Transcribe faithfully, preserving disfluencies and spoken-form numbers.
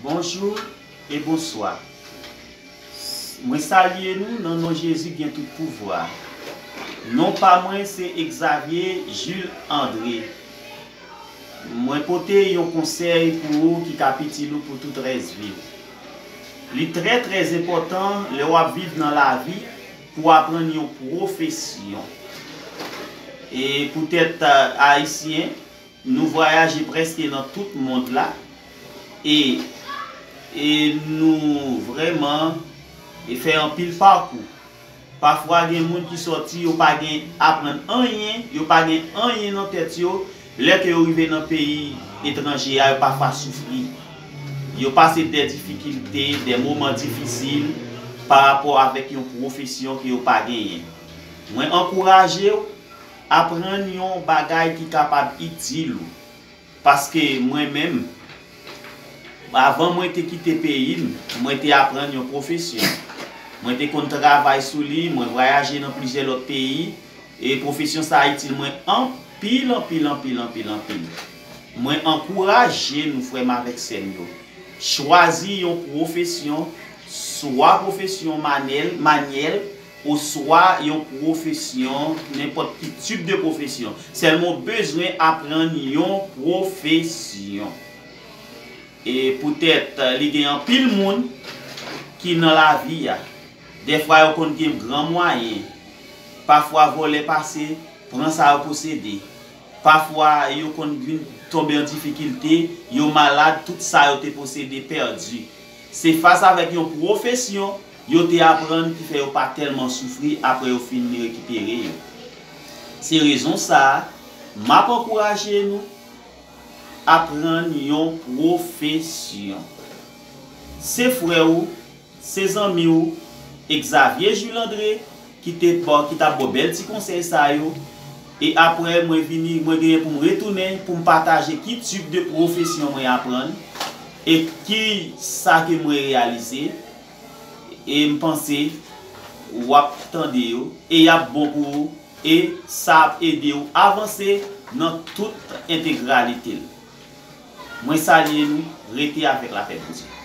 Bonjou e bonswa. Mwen salye nou nan non Jezi ki gen tout pouvwa. Non pa mwen se Xavier Jules André. Mwen pote yon konsèy pou ou ki ka itil ou pou tout rès vi w. Li trè, trè enpòtan lè w ap viv nan lavi pou w aprann yon pwofesyon. E poutèt, a, Ayisyen, nou vwayaje prèske nan tout mond la e, e nou vrèman, e fè anpil pakou. Pafwa gen moun ki sòti, yo pa gen aprann anyen, yo pa gen anyen nan tèt yo, lè ke yo rive nan peyi etranje a, yo pafwa soufri. Yo pase dè difikilte, dè moman difisil pa rapò avèk yon pwofesyon ke yo pa genyen. Mwen ankouraje w aprann yon bagay ki kapab itil ou. Paske mwen menm, avan mwen te kite peyi m, mwen te aprann yon pwofesyon. Mwen te konn travay sou li, mwen vwayaje nan plizyè lòt peyi, e pwofesyon sa a itil mwen anpil, anpil, anpil, anpil, anpil. Mwen ankouraje nou, frè m avèk sè m yo, chwazi yon pwofesyon, swa pwofesyon manèl, manyèl, oswa yon pwofesyon, nenpòt ki tip de pwofesyon. Sèlman w bezwen aprann yon pwofesyon. E poutèt, li gen anpil moun ki nan lavi a. Dèfwa yo konn gen gran mwayen. Pafwa vòlè pase, pran sa yo posede. Pafwa yo konn vin tonbe an difikilte, yo malad, tout sa yo te posede pèdi. Se fas avèk yon pwofesyon yo te aprann ki fè yo pa tèlman soufri apre yo fin rekipere yo. Se rezon sa a, m ap ankouraje nou aprann yon pwofesyon. Se frè w, se zanmi w, Xavier Jules André, ki te ba w, ki t ap ba w bèl ti konsèy sa yo. E apre, mwen vini, mwen genyen pou m retounen, pou m pataje ki tip de pwofesyon mwen aprann, e ki sa ke mwen reyalize. E m panse w ap tande yo, e y ap bon pou ou, e sa ap ede w avanse nan tout entegralite l. Mwen salye nou, rete avèk lapè Bondye.